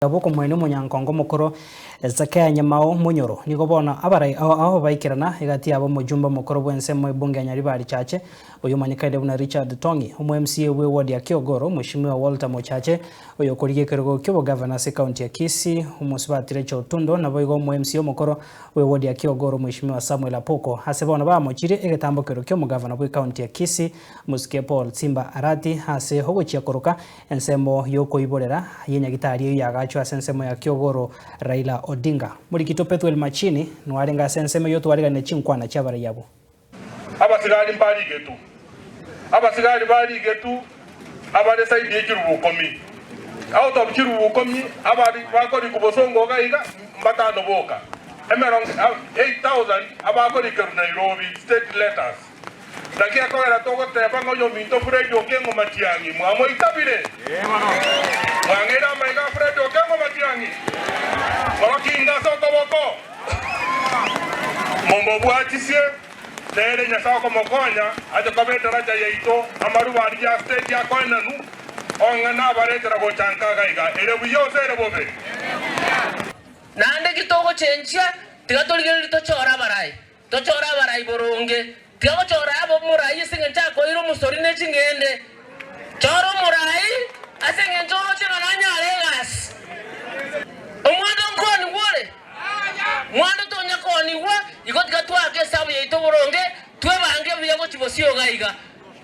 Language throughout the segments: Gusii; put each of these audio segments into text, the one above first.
Bw'okomoenia omonyankongo omokoro Hezekia Nyamao Munyoro. Nigo bono abarai ao ao baikerana egati yabo omojumbe omokoro bw'ensemo ebunge ya Nyaribari Chache oyio omanyekaine buna Richard Tong'i, omo MCA bwe ward ya Kiogoro Mweshimiwa Walter Mochache oyo okorigia ekerogo ki'obogavana ase ekaunti ya Kisii Omosubati Rachel Otundo naboigo omo MCA omokoro bwe ward ya Kiogoro Mweshimiwa Samuel Apoko ase bono bamochirie egetambokero ki'omogavana bw'ekaunti ya Kisii Mosike Paul Simba Arati ase ogochia koroka Ensemo y'okoiborera y'enyagitari eyio yagachwa ase ensemo ya kiogoro Raila Odinga. Morikito Pethuel Machini nwarenge ase ensemo eyio otwariganire chinkwana chi'abarai abwo. Abasigari mbarigetwe, abasigari barigetwe abare saidi ye chirubu ikomi, out of chirubu ikomi abari bakorikwa bosongo iga iga mbatano boka, emerongo 8000 abakorikerwa Nairobi state letters. Naki ekogera togoteba ng'a oyominto Fred Okengo Matiang'i mwamoitabire? Mwang'eire amaiga a Fred Okengo Matiang'i? Morokinga ase okoboko, momobwatisie, nere Nyasae okomokonya ache koba edaraja yaito, amaruba aria ya state akoenanu, ong'a nabaretera gocha nka iga iga. Ere buya ose ere bobe? Naende ki togochenchia? Tiga torigererie tochore abarai. Tochore abarai boronge, tiga gochora abe omorai ase engencho akoeire omosori ne ching'ende. Chora omorai ase engencho oroche ng'a nanyare egasi. Omwando nkoonigwa ore? Mwando tonya koonigwa, igo tiga twaake esabu yaito boronge, twebange buya gochia bosio iga iga.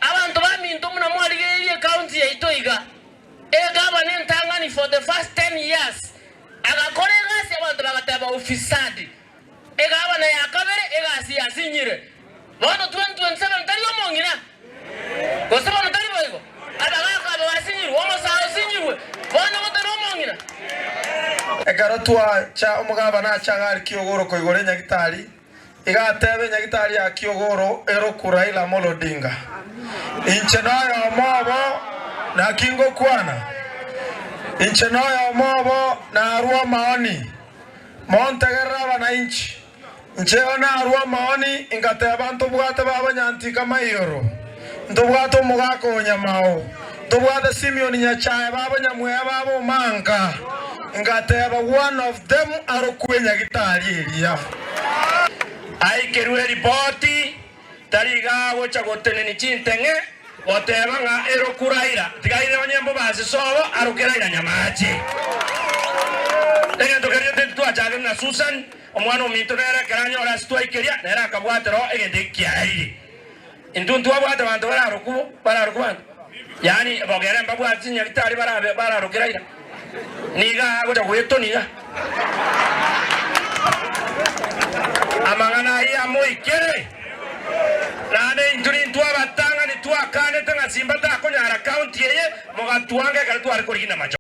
Abanto baminto buna mwarigereiri ecounty yaito iga, egavana entang'ani for the first ten years agakora egasi abanto bagateba ufisadi. Egavana ya kabere egasi yasinyire. Bono 2027 tari omong'ina? Gose bono tari boigo? Abagaaka aba basinyirwe, omosae osinyirwe, bono gotari omong'ina? Ekero twacha omogabana ache agari Kiogoro koigora enyagitari, iga atebe enyagitari ya Kiogoro erokwu Raila Amolo Odinga. Inche noyomo obo, naki ngokwana? Inche noyomo obo narwa amaoni. Montegerere abanainchi, inche narue amaoni, ingateba, Ntobwate baba nyantika maiyoro, ntobwate omogaka o nyamao, ntobwate Simeon Nyachae baba nyamweya baba omanka, ingateba, One of them arokwe nyagitari eria. Aikerwe eripoti, tari iga agocha gotenenia chinteng'e, goteba ng'a erokwe Raila, tiga aire onye mbobasi sobo aroke Raila nyamache. Egento keria titwachagete na Susan, omwana ominto nere ekero anyore ase twaikeria, nere akabwatera oo egento eki kiaerire. Intwe ntwabwate abanto bararokwe bo, bararokwe banto, yaani bogere mbabwate chinyagitari barabe bararoke Raila. Nigo agocha gwetonia iga. Amang'ana ayio amoikere, naende intwe nintwe abatang'ani twakanete ng'a Simba takonyara county eye, mogatwanga ekero tware korigia na machogu.